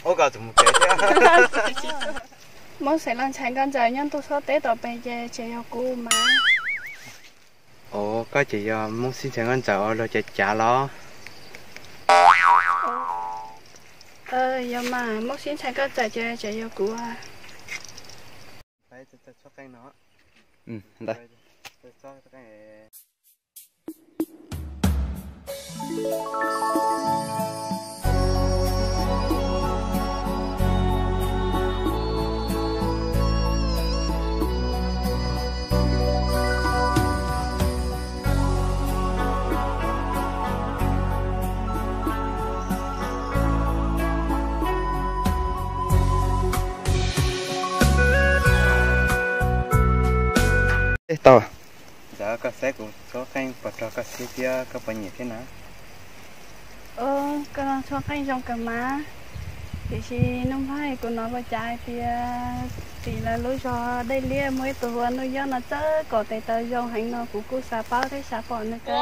Ua koj txawm mus tsev thiab. Hmoob Xeev Laus ntxhais Nkauj Ntxawm nyob ntuj txhob teb tom pem ces tseem yog kuv mas. Ov, koj ces yog Hmoob Xib ntxhais Nkauj Ntxawm ua luag cav cav los? Yog mas, Hmoob Xib ntxhais Nkauj Ntxawm ces tseem yog kuv. Tau. Ntxawm, koj saib kuv tshuab qeej puas rog koj siab thiab koj puas nyiam thiab na? Koj tshuab qeej zoo kawg mas, tiam sis Nuj Nplhaib, kuv hnov ua cas hais tias tim lawv lub zos Dej Liab muaj ib tug hu ua Nuj Yob no txawj kom tes taw zoo heev no, kuv kuj xav paub thiab xav pom nws kawg.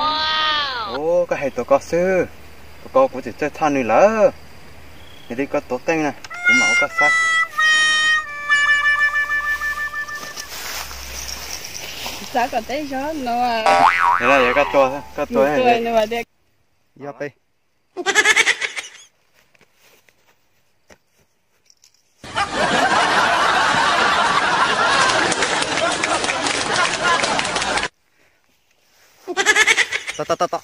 Ov, koj hais tus ko xwb, tus ko kuv tseem txawj tshaj nws lawm. Yog li koj tuav qeej na, kuv mam ua koj saib. Xav kom teb zog no. Yog koj tuav, koj tuav. Yog peb. Tom, tom, tom, tom.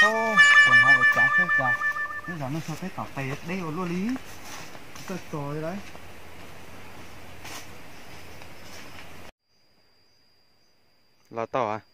Ov, ua cas thiab cas, tej zaum nej txog peb tom tes deb ua luaj li, txawj txog li lawm. Los tau.